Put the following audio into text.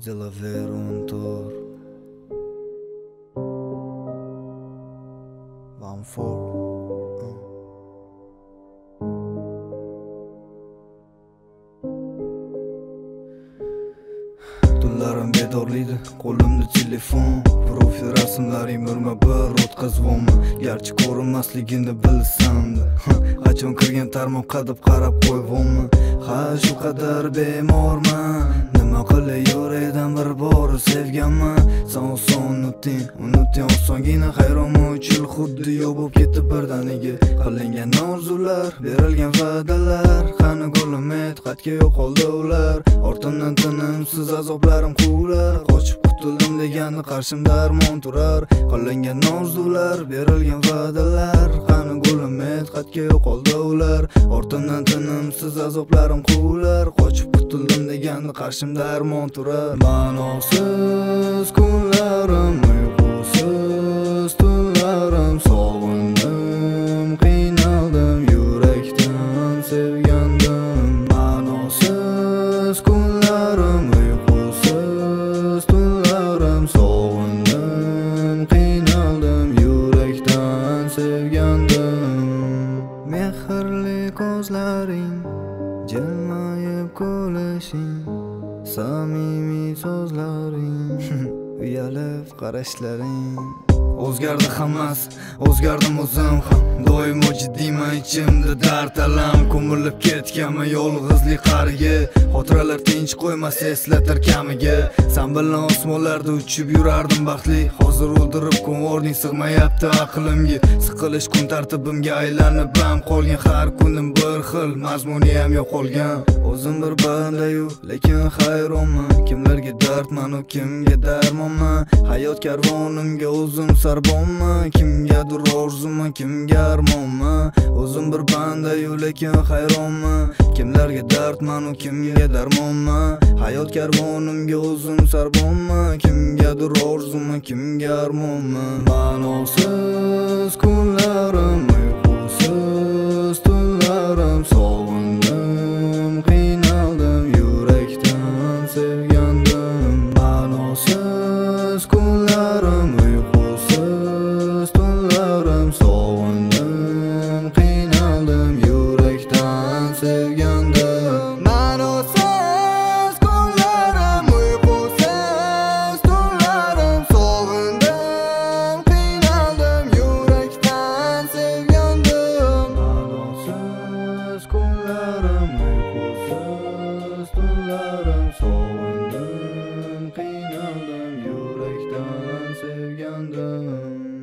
Dilaver 14 14. Tunlarim bedorliydi, qo'limda telefon, profil rasmlaring birma-bir o'tkazvomi, garchi ko'rinmasligini bilsam-da. Qachon kirgan tarmoqqa deb qarab qo'yvomi? Ha, shu qadar bemorman, nima qilayo'raydan bir bor sevganman. Sen oson unutding, unutding osongina, hayronman 3 yil xuddi yo'q bo'lib ketdi birdaniga. Qilingan orzular, berilgan va'dalar, qani gulim et, qatga yo'qoldi ular. Ortimdan tinimsiz azoblarim quvlar, qochib qutuldim degani qarshimda armon turar. Qilingan orzular, berilgan va'dalar, qani gulim et, qatga yo'qoldi ular. Ortimdan tinimsiz azoblarim quvlar, qochib qutuldim degani qarshimda armon turar. Ma'nosiz kunlarim, uyqusiz tunlarim, sog'indim, qiynaldim, yurakdan sevgandim. Ma'nosiz kunlarim, uyqusiz tunlarim, sog'indim, qiynaldim, yurakdan sevgandim. Mehrli ko'zlaring, jilmayib kulishing, samimiy so'zlaring, uyalib qarashlaring. O'zgardi hammasi, o'zgardim o'zim ham, doimo jiddiyman, ichimda dard alam, ko'milib ketganman yolg'izlik qariga. Xotiralar tinch qo'ymas eslatar kamiga. San bilan osmonlarda uchib yurardim baxtli, hozir o'ldirib ko'mording, sig'mayapti aqlimga. Siqilish kun tartibimga aylanib ham qolgan, har kunim bir xil, mazmuni ham yo'qolgan. O'zim bir bandayu, lekin hayronman, kimlarga dardman u kimga darmonman. Hayot karvonimga o'zim sarbonman, kimgadir orzuman, kimga armonman. O'zim bir bandayu, lekin hayronman, kimlarga dardman u kimga darmonman. Hayot karvonimga o'zim sarbonman, kimgadir orzuman, kimga armonman. Ma'nosiz kunlarim, uyqusiz tunlarim, sog'indim, qiynaldim, yurakdan sevgandim. Ma'nosiz kunlarim, uyqusiz tunlarim, sog'indim, qiynaldim, yurakdan sevgandim. Ma'nosiz kunlarim, uyqusiz tunlarim, sog'indim, qiynaldim, yurakdan sevgandim. Ma'nosiz kunlarim, uyqusiz tunlarim, sog'indim, qiynaldim, yurakdan sevgandim.